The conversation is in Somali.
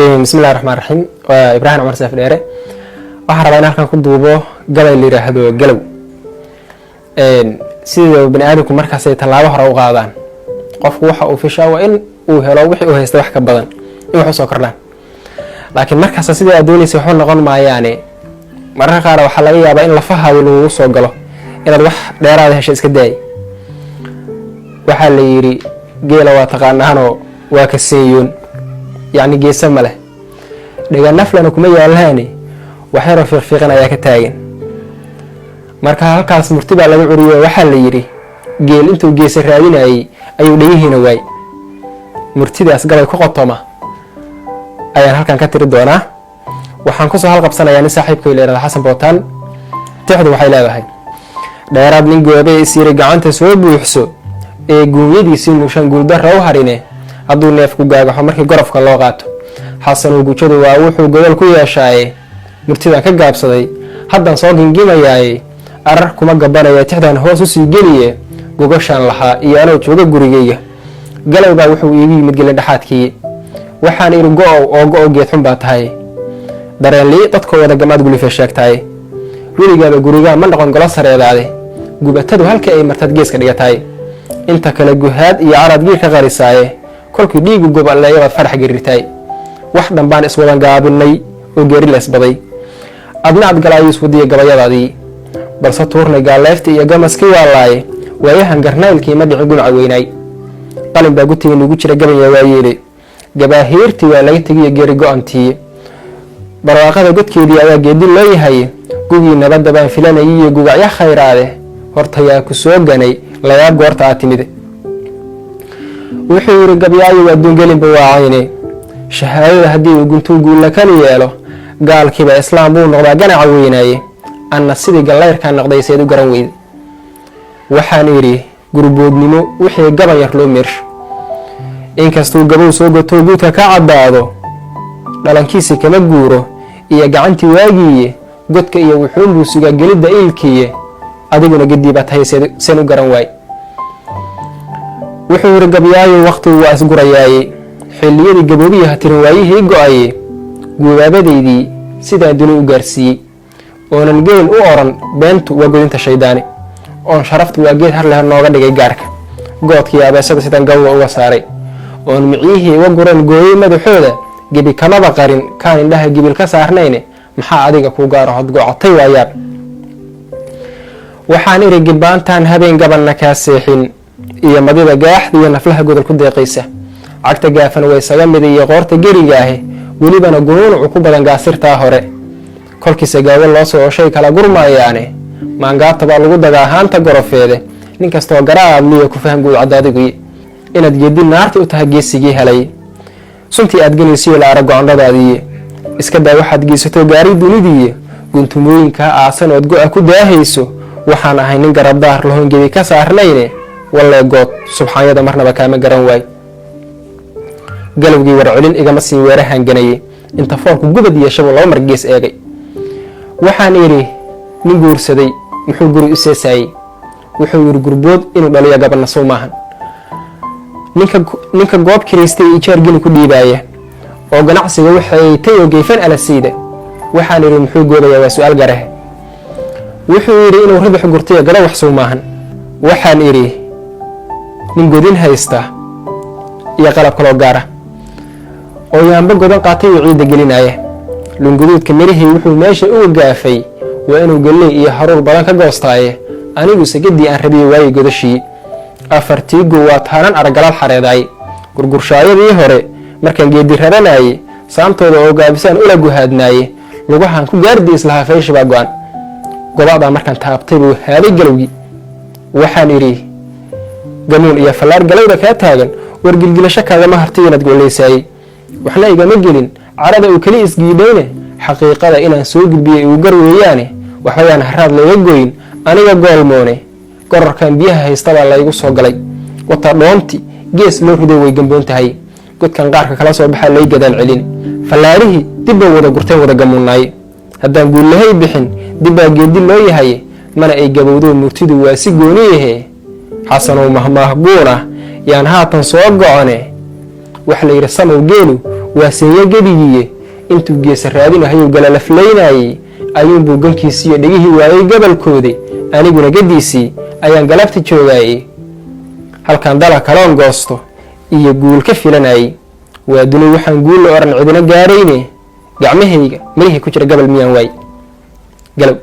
Bismillahi raxmaan raxiim. Waa Ibraahim Cumar Seef Dheere. Waxaan rabaa in halkan ku duubo gabay la yidhaahdo Galow. Sida bani aadamku markaasay tallaabo hore u qaadaan, qofku waxa uu fishaa waa in uu helo wixii uu haysta wax ka badan, in wax usoo kordhaan. Laakiin markaasa sidii aad doonaysa waxu noqon maayaane, mararka qaar waxaa laga yaabaa in lafahaadi lagugu soo galo inaad wax dheeraada hesho. Iska daay. Waxaa la yidhi geela waa taqaanaanoo waa ka seeyoon, yacni geesa ma leh, dhiga naflana kuma yaalaane, waxyaroo fiiqfiiqan ayaa ka taagan. Marka halkaas murti baa laga curiyo. Waxaa la yidhi geel intuu geesa raadinayay ayuu dhegihiina waay. Murtidaas gabay ku qotoma ayaan halkan ka tiri doonaa. Waxaan kusoo halqabsanayaa nin saaxiibkay la yihahdo Xasan Bootaan. Tixdu waxay leedahay: dheeraad nin goobee is yiri gacanta soo buuxso ee guunyadiisii nuushan guuldarra u harine, hadduu neefku gaagaxo markii gorofka loo qaato, Xasanuu gujadu waa wuxuu godol ku yeeshaaye. Murtidaan ka gaabsaday haddaan soo gingimayaaye, arar kuma gabanaya, tixdan hoos usii geliye. Gogashaan lahaa iyo anoo jooga gurigayga, galowbaa wuxuu iigu yimid gelindhexaadkii. Waxaan idhi: go-ow oo go-ow, geedxun baa tahay, dareenlii dadkoo wada gamaad gulife sheegtaay, weligaaba gurigaa ma noqon golo sareedaade, gubatadu halkii ay martaad geeska dhigataay, inta kale guhaad iyo caraad giir ka qarisaaye, kolkii dhiigu gobaleeyabaad farax gerirtaay. Wax dhanbaan iswadan gaabinay oo geeri leesbaday, adna ad galaayuus wadiya gabayadaadii, balse tuurnay gaalleeftii iyo gamaskii waalaaye. Waayahan garnaylkii ma dhicin gunaca weynaay, qalin baa gutiga nugu jira gabanya waayeele, gabaahiirtii waa laga tegiyo geeri go-antii, barwaaqada godkeedii ayaa geedi loo yahay, gugii nabadda baan filanayay iyo gugacyo khayraade, hortayaa ku soo ganay layaab goorta aad timid. Wuxuu yidhi gabyaayow, adduungelinba waa cayne, shahaadada haddii uu guntuu guulla kali yeelo, gaalkiiba islaam buu noqdaa ganaca weynaaye, anna sidii gallayrkaa noqday seed u garan weyde. Waxaan idhi gurboodnimo wixii gaban yar loo meersho, inkastuu gabow soo gotou guudka ka caddaado, dhalankiisii kama guuro iyo gacantii waagiiye, godka iyo wuxuunbuu sugaa gelidda iilkiiye, adiguna gedii baa tahay seen u garan waay. Wuxuu yidhi gabyaayo, wakhtigu waa isgurayaaye, xilliyadii gaboobiya ha tirin waayihii go-aye, guubaabadaydii sidaan duni u gaarsiiyey oonan geel u oran beentu waa godinta shaydaani, oon sharaftu waa geed har leh nooga dhigay gaarka, goodkii abeesada sidaan gawga uga saaray, oon miciyihii uga guran gooyey madaxooda, gebi kamaba qarin kaan indhaha gibil ka saarnayne, maxaa adiga kuu gaaro hodgocotay waayaab. Waxaan idhi gibbaantaan habeen gabanna kaa seexin iyo madida gaaxda iyo naflaha godol ku deeqaysa, cagta gaafan waysaga mid iyo qoorta gerigaahe, welibana gunuunucu ku badan gaasirtaa hore, kolkiisa gaawo loo soo oshay kala gurmaayaane, maangaabta baa lagu dagaa haanta gorofeede, nin kastoo garaad liya ku faham guud cadaadiguy inaad geedi naarta u tahay geesigii helay, suntii aad gelaysiyo la arag gocondhadaadiiye, iska daa waxaad geysato gaari dunidiiye, guntumooyinkaa aasan ood go-a ku daahayso, waxaan ahay nin garabdaar lahoon gebi ka saarnayne, wallee good subxaanyada marnaba kaama garan waay. Galowgii warcelin igama siin weerahan ganaye, inta foolku gubad yeeshabuu laba mar gees eegay. Waxaan idhi nin guursaday muxuu guri u seesaayey? Wuxuu yidhi gurbood inuu dhaliyo gabanna sow maahan. Ninka goob kiraystay ijaar geli ku dhiibaaya oo ganacsiga waxay tayoo geyfan alasiida, waxaan idhi muxuu goobayaa? Waa su-aal gareh. Wuxuu yidhi inuu ribax gurtayo gado wax sow maahan. Waxaan idhi nin godin haysta iyo qalab kaloo gaara oo yaanbo godan qaatay oo ciidda gelinaya, lunguduudka mirihii wuxuu meesha uga gaafay waa inuu galley iyo haruur badan ka goostaaye, aniguse gedii aan rabiye waayey godashii afartii go waa taanan araggalaal xareedaay, gurgurshaayadii hore markaan geedi raranaaye, saamtooda oo gaabisaan ula guhaadnaaye, lugahan ku gaardi islahaa fayshi baa go-an, gobadaa markaan taabtay buu haaday galowgii. Waxaan idhi gamuun iyo fallaar galowda kaa taagan, wargilgilasho kaagama hartay inaad gooleysaayey, waxna igama gelin carada uu keli isgiidhayne, xaqiiqada inaan soo gudbiyey uu gar weeyaane, waxbayaan haraad layga goyn aniga goolmoone, gororkan biyaha haystabaa laygu soo galay, wata dhoonti gees loo riday way gamboon tahay, godkan qaarka kala soo baxaa lay gadaal celin, fallaarihii dib bay wada gurteen wada gamuunnaaye, haddaan guullahay bixin dibbaa geedi loo yahay, mana ay gabowdo murtidu waa si gooniyahe. Xasanow mahmaahguuna yaan haatan soo gocone. Waxa la yidhi, samow geelu waa seeyo gebigiiye, intuu geesa raadinahayuu galalaflaynaayey, ayuunbuu gankiisiiyo dhegihii waayey gabalkoodi. Aniguna gediisii ayaan galabta joogaayey, halkaan dala kaloon goosto iyo guul ka filanayey. Waa duni waxaan guul la oran cidina gaarayne, gacmahayga mirihii ku jira gabal miyaan waay galow.